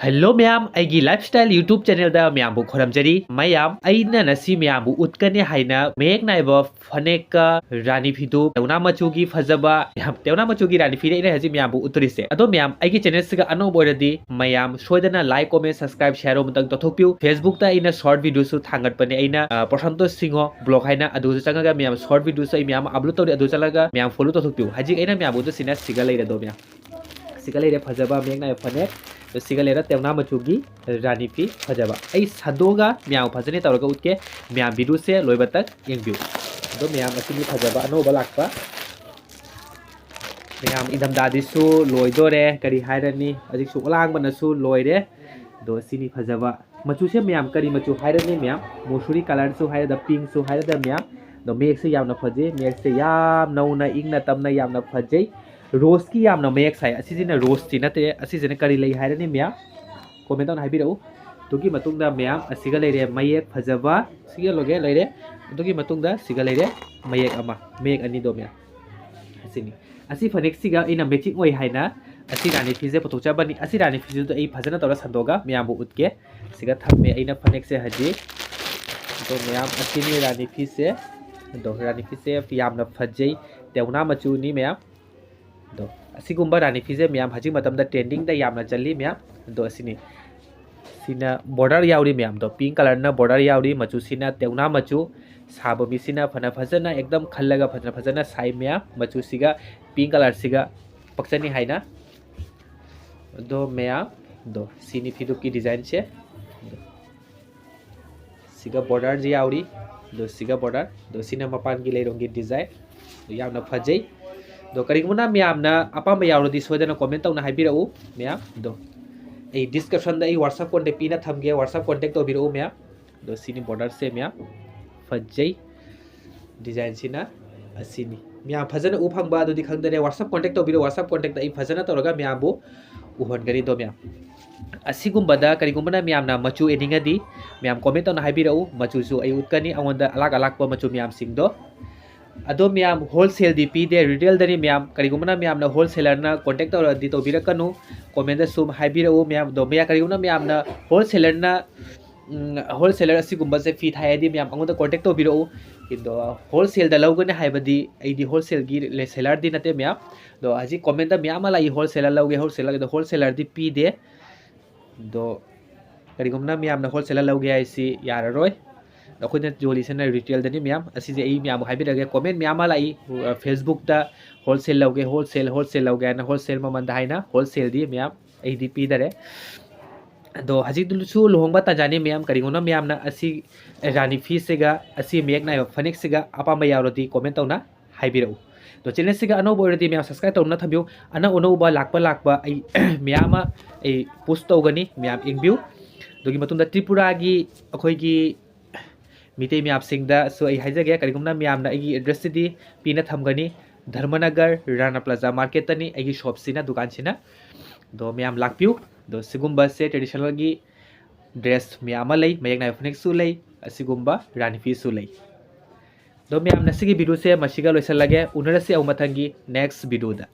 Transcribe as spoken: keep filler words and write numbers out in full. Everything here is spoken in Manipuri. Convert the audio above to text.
Hello ꯃꯌꯥꯝ, ꯑꯩꯒꯤ Lifestyle YouTube channelꯗ ꯃꯌꯥꯝꯕꯨ ꯈꯨꯔꯨꯝꯖꯔꯤ꯫ ꯃꯌꯥꯝ, ꯑꯩꯅ ꯉꯁꯤ ꯃꯌꯥꯝꯕꯨ ꯎꯠꯀꯅꯤ ꯍꯥꯏꯅ ꯃꯌꯦꯛ ꯅꯥꯏꯕ ꯐꯅꯦꯛꯀ ꯔꯥꯅꯤ ꯐꯤꯗꯨ, ꯇꯧꯅꯥ ꯃꯆꯨꯒꯤ ꯐꯖꯕ, ꯃꯌꯥꯝ, ꯇꯧꯅꯥ ꯃꯆꯨꯒꯤ ꯔꯥꯅꯤ ꯐꯤꯅꯦ ꯑꯩꯅ ꯍꯧꯖꯤꯛ ꯃꯌꯥꯝꯕꯨ ꯎꯠꯇꯣꯔꯤꯁꯦ꯫ ꯑꯗꯣ ꯃꯌꯥꯝ, ꯑꯩꯒꯤ channelꯁꯤꯒ ꯑꯅꯧꯕ ꯑꯣꯏꯔꯗꯤ ꯃꯌꯥꯝ ꯁꯣꯏꯗꯅ like, comment, subscribe, share ꯑꯃꯇꯪ ꯇꯧꯊꯣꯛꯄꯤꯌꯨ꯫ Facebookꯇ ꯑꯩꯅ short videoꯁꯨ ꯊꯥꯡꯒꯠꯄꯅꯦ, ꯑꯩꯅ, ꯑ, ꯄ꯭ꯔꯣꯁꯥꯟꯇꯣ ꯁꯤꯡꯍꯣ vlog ꯍꯥꯏꯅ, ꯑꯗꯨꯁꯨ ꯆꯪꯉꯒ ꯃꯌꯥꯝ short videoꯁꯨ ꯑꯩ ꯃꯌꯥꯝ ꯑꯃ upload ꯇꯧꯔꯤ, ꯑꯗꯨ ꯆꯠꯂꯒ ꯃꯌꯥꯝ follow ꯇꯧꯊꯣꯛꯄꯤꯌꯨ꯫ ꯍꯧꯖꯤꯛ ꯑꯩꯅ ꯃꯌꯥꯝꯕꯨ ꯎꯠꯇꯣꯏꯁꯤꯅ ꯁꯤꯒ ꯂꯩꯔꯦꯗꯣ ꯃꯌꯥꯝ꯫ ꯁꯤꯒ ꯂꯩꯔꯦ ꯐꯖꯕ ꯃꯌꯦꯛ ꯅꯥꯏꯕ ꯐꯅꯦꯛ, ꯑꯗꯣ ꯁꯤꯒ ꯂꯩꯔꯦ ꯇꯧꯅꯥ ꯃꯆꯨꯒꯤ ꯔꯥꯅꯤ ꯐꯤ ꯐꯖꯕ꯫ ꯑꯩ ꯁꯟꯗꯣꯛꯑꯒ ꯃꯌꯥꯝ ꯐꯖꯅ ꯇꯧꯔꯒ ꯎꯠꯀꯦ, ꯃꯌꯥꯝ videoꯁꯦ ꯂꯣꯏꯕ ꯇꯛ ꯌꯦꯡꯕꯤꯌꯨ꯫ ꯑꯗꯣ ꯃꯌꯥꯝ, ꯑꯁꯤꯅꯤ ꯐꯖꯕ ꯑꯅꯧꯕ ꯂꯥꯛꯄ꯫ ꯃꯌꯥꯝ, ꯏꯪꯊꯝꯊꯥꯗꯤꯁꯨ ꯂꯣꯏꯗꯣꯔꯦ, ꯀꯔꯤ ꯍꯥꯏꯔꯅꯤ, ꯍꯧꯖꯤꯛꯁꯨ ꯑꯂꯥꯡꯕꯅꯁꯨ ꯂꯣꯏꯔꯦ꯫ ꯑꯗꯣ ꯁꯤꯅꯤ ꯐꯖꯕ ꯃꯆꯨꯁꯦ ꯃꯌꯥꯝ, ꯀꯔꯤ ꯃꯆꯨ ꯍꯥꯏꯔꯅꯤ ꯃꯌꯥꯝ? ꯃꯨꯁꯨꯔꯤ colourꯁꯨ ꯍꯥꯏꯔꯗ, pinkꯁꯨ ꯍꯥꯏꯔꯗ ꯃꯌꯥꯝ꯫ ꯑꯗꯣ ꯃꯌꯦꯛꯁꯦ ꯌꯥꯝꯅ ꯐꯖꯩ, ꯃꯌꯦꯛꯁꯦ ꯌꯥꯝ ꯅꯧꯅ ꯏꯪꯅ ꯇꯞꯅ ꯌꯥꯝꯅ ꯐꯖꯩ꯫ Roseꯀꯤ ꯌꯥꯝꯅ ꯃꯌꯦꯛ ꯁꯥꯏ꯫ ꯑꯁꯤꯁꯤꯅ roseꯇꯤ ꯅꯠꯇꯦ, ꯑꯁꯤꯁꯤꯅ ꯀꯔꯤ ꯂꯩ ꯍꯥꯏꯔꯅꯤ ꯃꯌꯥꯝ? Comment ꯇꯧꯅ ꯍꯥꯏꯕꯤꯔꯛꯎ꯫ ꯑꯗꯨꯒꯤ ꯃꯇꯨꯡꯗ ꯃꯌꯥꯝ, ꯑꯁꯤꯒ ꯂꯩꯔꯦ ꯃꯌꯦꯛ ꯐꯖꯕ, ꯁꯤꯒ ꯂꯣꯏꯒꯦ ꯂꯩꯔꯦ꯫ ꯑꯗꯨꯒꯤ ꯃꯇꯨꯡꯗ ꯁꯤꯒ ꯂꯩꯔꯦ ꯃꯌꯦꯛ ꯑꯃ, ꯃꯌꯦꯛ ꯑꯅꯤꯗꯣ ꯃꯌꯥꯝ꯫ ꯑꯁꯤꯅꯤ꯫ ꯑꯁꯤ ꯐꯅꯦꯛꯁꯤꯒ ꯑꯩꯅ matching ꯑꯣꯏ ꯍꯥꯏꯅ ꯑꯁꯤ ꯔꯥꯅꯤ ꯐꯤꯁꯦ ꯄꯨꯊꯣꯛꯆꯕꯅꯤ꯫ ꯑꯁꯤ ꯔꯥꯅꯤ ꯐꯤꯁꯤꯗ ꯑꯩ ꯐꯖꯅ ꯇꯧꯔ ꯁꯟꯗꯣꯛꯑꯒ ꯃꯌꯥꯝꯕꯨ ꯎꯠꯀꯦ꯫ ꯁꯤꯒ ꯊꯝꯃꯦ ꯑꯩꯅ ꯐꯅꯦꯛꯁꯦ ꯍꯧꯖꯤꯛ꯫ ꯑꯗꯣ ꯃꯌꯥꯝ, ꯑꯁꯤꯅꯤ ꯔꯥꯅꯤ ꯐꯤꯁꯦ꯫ ꯑꯗꯣ ꯔꯥꯅꯤ ꯐꯤꯁꯦ ꯌꯥꯝꯅ ꯐꯖꯩ, ꯇꯦꯎꯅꯥ ꯃꯆꯨꯅꯤ ꯃꯌꯥꯝ꯫ ꯑꯗꯣ ꯑꯁꯤꯒꯨꯝꯕ ꯔꯥꯅꯤ ꯐꯤꯁꯦ ꯃꯌꯥꯝ ꯍꯧꯖꯤꯛ ꯃꯇꯝꯗ trendingꯗ ꯌꯥꯝꯅ ꯆꯜꯂꯤ ꯃꯌꯥꯝ꯫ ꯑꯗꯣ ꯑꯁꯤꯅꯤ꯫ ꯁꯤꯅ border ꯌꯥꯎꯔꯤ ꯃꯌꯥꯝꯗꯣ, pink colourꯅ border ꯌꯥꯎꯔꯤ, ꯃꯆꯨꯁꯤꯅ ꯇꯦꯎꯅꯥ ꯃꯆꯨ꯫ ꯁꯥꯕ ꯃꯤꯁꯤꯅ ꯐꯅ ꯐꯖꯅ ꯑꯦꯛꯗꯝ ꯈꯜꯂꯒ ꯐꯖꯅ ꯐꯖꯅ ꯁꯥꯏ ꯃꯌꯥꯝ꯫ ꯃꯆꯨꯁꯤꯒ pink colourꯁꯤꯒ ꯄꯛꯆꯅꯤ ꯍꯥꯏꯅ꯫ ꯑꯗꯣ ꯃꯌꯥꯝ, ꯑꯗꯣ ꯁꯤꯅꯤ ꯐꯤꯗꯨꯞꯀꯤ designꯁꯦ꯫ ꯑꯗꯣ ꯁꯤꯒ borderꯁꯦ ꯌꯥꯎꯔꯤ꯫ ꯑꯗꯣ ꯁꯤꯒ border꯫ ꯑꯗꯣ ꯁꯤꯅ ꯃꯄꯥꯟꯒꯤ ꯂꯩꯔꯣꯡꯒꯤ design꯫ ꯑꯗꯣ ꯌꯥꯝꯅ ꯐꯖꯩ꯫ ꯑꯗꯣ ꯀꯔꯤꯒꯨꯝꯕꯅ ꯃꯌꯥꯝꯅ ꯑꯄꯥꯝꯕ ꯌꯥꯎꯔꯗꯤ ꯁꯣꯏꯗꯅ comment ꯇꯧꯅ ꯍꯥꯏꯕꯤꯔꯛꯎ ꯃꯌꯥꯝ꯫ ꯑꯗꯣ ꯑꯩ descriptionꯗ ꯑꯩ WhatsApp contact ꯄꯤꯅ ꯊꯝꯒꯦ, WhatsApp contact ꯇꯧꯕꯤꯔꯛꯎ ꯃꯌꯥꯝ꯫ ꯑꯗꯣ ꯁꯤꯅꯤ borderꯁꯦ ꯃꯌꯥꯝ꯫ ꯐꯖꯩ꯫ Designꯁꯤꯅ ꯑꯁꯤꯅꯤ꯫ ꯃꯌꯥꯝ ꯐꯖꯅ ꯎ ꯐꯪꯕ ꯑꯗꯨꯗꯤ ꯈꯪꯗꯔꯦ꯫ WhatsApp contact ꯇꯧꯕꯤꯔꯛꯎ꯫ WhatsApp contactꯇ ꯑꯩ ꯐꯖꯅ ꯇꯧꯔꯒ ꯃꯌꯥꯝꯕꯨ ꯎꯍꯟꯒꯅꯤꯗꯣ ꯃꯌꯥꯝ꯫ ꯑꯁꯤꯒꯨꯝꯕꯗ ꯀꯔꯤꯒꯨꯝꯕꯅ ꯃꯌꯥꯝꯅ ꯃꯆꯨ ꯌꯦꯡꯅꯤꯡꯉꯗꯤ ꯃꯌꯥꯝ comment ꯇꯧꯅ ꯍꯥꯏꯕꯤꯔꯛꯎ꯫ ꯃꯆꯨꯁꯨ ꯑꯩ ꯎꯠꯀꯅꯤ ꯑꯩꯉꯣꯟꯗ ꯑꯂꯥꯛ ꯑꯂꯥꯛꯄ ꯃꯆꯨ ꯃꯌꯥꯝꯁꯤꯡꯗꯣ꯫ ꯑꯗꯣ ꯃꯌꯥꯝ, ꯍꯣꯜꯁꯦꯜꯗꯤ ꯄꯤꯗꯦ, ꯔꯤꯇꯦꯜꯗꯅꯤ ꯃꯌꯥꯝ꯫ ꯀꯔꯤꯒꯨꯝꯕꯅ ꯃꯌꯥꯝꯅ ꯍꯣꯜꯁꯦꯂꯔꯅ ꯀꯣꯟꯇꯦꯛ ꯇꯧꯔꯗꯤ ꯇꯧꯕꯤꯔꯛꯀꯅꯨ, ꯀꯣꯃꯦꯟꯗ ꯁꯨꯝ ꯍꯥꯏꯕꯤꯔꯛꯎ ꯃꯌꯥꯝ꯫ ꯑꯗꯣ ꯃꯌꯥꯝ, ꯀꯔꯤꯒꯨꯝꯕꯅ ꯃꯌꯥꯝꯅ ꯍꯣꯜꯁꯦꯂꯔꯅ ꯎꯝ, ꯍꯣꯜꯁꯦꯂꯔ ꯑꯁꯤꯒꯨꯝꯕꯁꯦ ꯐꯤ ꯊꯥꯏ ꯍꯥꯏꯗꯤ ꯃꯌꯥꯝ ꯑꯩꯉꯣꯟꯗ ꯀꯣꯟꯇꯦꯛ ꯇꯧꯕꯤꯔꯛꯎ꯫ ꯑꯗꯣ ꯍꯣꯜꯁꯦꯜꯗ ꯂꯧꯒꯅꯤ ꯍꯥꯏꯕꯗꯤ ꯑꯩꯗꯤ ꯍꯣꯜꯁꯦꯜꯒꯤ ꯁꯦꯂꯔꯗꯤ ꯅꯠꯇꯦ ꯃꯌꯥꯝ꯫ ꯑꯗꯣ ꯍꯧꯖꯤꯛ ꯀꯣꯃꯦꯟꯇ ꯃꯌꯥꯝ ꯑꯃ ꯂꯥꯛꯏ, ꯍꯣꯜꯁꯦꯂꯔ ꯂꯧꯒꯦ, ꯍꯣꯜꯁꯦꯂꯔ, ꯑꯗꯣ ꯍꯣꯜꯁꯦꯂꯔꯗꯤ ꯄꯤꯗꯦ꯫ ꯑꯗꯣ ꯀꯔꯤꯒꯨꯝꯕꯅ ꯃꯌꯥꯝꯅ ꯍꯣꯜꯁꯦꯂꯔ ꯂꯧꯒꯦ ꯍꯥꯏꯁꯤ ꯌꯥꯔꯔꯣꯏ꯫ ꯑꯩꯈꯣꯏꯅ ꯌꯣꯜꯂꯤꯁꯤꯅ ꯔꯤꯇꯦꯜꯗꯅꯤ ꯃꯌꯥꯝ꯫ ꯑꯁꯤꯁꯦ ꯑꯩ ꯃꯌꯥꯝꯕꯨ ꯍꯥꯏꯕꯤꯔꯒꯦ, ꯀꯣꯃꯦꯟ ꯃꯌꯥꯝ ꯑꯃ ꯂꯥꯛꯏ, ꯑ, ꯐꯦꯁꯕꯨꯛꯇ ꯍꯣꯜꯁꯦꯜ ꯂꯧꯒꯦ, ꯍꯣꯜꯁꯦꯜ, ꯍꯣꯜꯁꯦꯜ ꯂꯧꯒꯦ ꯍꯥꯏꯅ ꯍꯣꯜꯁꯦꯜ ꯃꯃꯜꯗ ꯍꯥꯏꯅ꯫ ꯍꯣꯜꯁꯦꯜꯗꯤ ꯃꯌꯥꯝ ꯑꯩꯗꯤ ꯄꯤꯗꯔꯦ꯫ ꯑꯗꯣ ꯍꯧꯖꯤꯛꯇꯨꯁꯨ ꯂꯨꯍꯣꯡꯕ ꯇꯥꯟꯖꯥꯅꯤ ꯃꯌꯥꯝ꯫ ꯀꯔꯤꯒꯨꯝꯕ ꯃꯌꯥꯝꯅ ꯑꯁꯤ ꯔꯥꯅꯤ ꯐꯤꯁꯤꯒ ꯑꯁꯤ ꯃꯌꯦꯛ ꯅꯥꯏꯕ ꯐꯅꯦꯛꯁꯤꯒ ꯑꯄꯥꯝꯕ ꯌꯥꯎꯔꯗꯤ ꯀꯣꯃꯦꯟ ꯇꯧꯅ ꯍꯥꯏꯕꯤꯔꯛꯎ꯫ ꯑꯗꯣ ꯆꯦꯅꯦꯜꯁꯤꯒ ꯑꯅꯧꯕ ꯑꯣꯏꯔꯗꯤ ꯃꯌꯥꯝ ꯁꯕꯁꯀ꯭ꯔꯥꯏꯕ ꯇꯧꯗꯨꯅ ꯊꯝꯕꯤꯌꯨ꯫ ꯑꯅꯧ ꯑꯅꯧꯕ ꯂꯥꯛꯄ ꯂꯥꯛꯄ ꯑꯩ ꯃꯌꯥꯝ ꯑꯃ ꯑꯩ ꯄꯣꯁ ꯇꯧꯒꯅꯤ, ꯃꯌꯥꯝ ꯌꯦꯡꯕꯤꯌꯨ꯫ ꯑꯗꯨꯒꯤ ꯃꯇꯨꯡꯗ ꯇ꯭ꯔꯤꯄꯨꯔꯥꯒꯤ ꯑꯩꯈꯣꯏꯒꯤ ꯃꯤꯇꯩ ꯃꯌꯥꯝꯁꯤꯡꯗꯁꯨ ꯑꯩ ꯍꯥꯏꯖꯒꯦ, ꯀꯔꯤꯒꯨꯝꯕ ꯃꯌꯥꯝꯅ ꯑꯩꯒꯤ ꯑꯦꯗ꯭ꯔꯦꯁꯁꯤꯗꯤ ꯄꯤꯅ ꯊꯝꯒꯅꯤ, ꯙꯔꯃꯅꯒꯔ ꯔꯥꯅꯥ ꯄ꯭ꯂꯥꯖꯥ ꯃꯥꯔꯀꯦꯠꯇꯅꯤ ꯑꯩꯒꯤ ꯁꯣꯞꯁꯤꯅ, ꯗꯨꯀꯥꯟꯁꯤꯅ꯫ ꯑꯗꯣ ꯃꯌꯥꯝ ꯂꯥꯛꯄꯤꯌꯨ꯫ ꯑꯗꯣ ꯁꯤꯒꯨꯝꯕꯁꯦ ꯇ꯭ꯔꯦꯗꯤꯁꯅꯦꯜꯒꯤ ꯗ꯭ꯔꯦꯁ ꯃꯌꯥꯝ ꯑꯃ ꯂꯩ, ꯃꯌꯦꯛ ꯅꯥꯏꯕ ꯐꯅꯦꯛꯁꯨ ꯂꯩ, ꯑꯁꯤꯒꯨꯝꯕ ꯔꯥꯅꯤ ꯐꯤꯁꯨ ꯂꯩ꯫ ꯑꯗꯣ ꯃꯌꯥꯝ, ꯉꯁꯤꯒꯤ ꯚꯤꯗꯤꯑꯣꯁꯦ ꯃꯁꯤꯒ ꯂꯣꯏꯁꯤꯜꯂꯒꯦ꯫ ꯎꯅꯔꯁꯤ ꯑꯃꯨꯛ ꯃꯊꯪꯒꯤ ꯅꯦꯛꯁ ꯚꯤꯗꯤꯑꯣꯗ꯫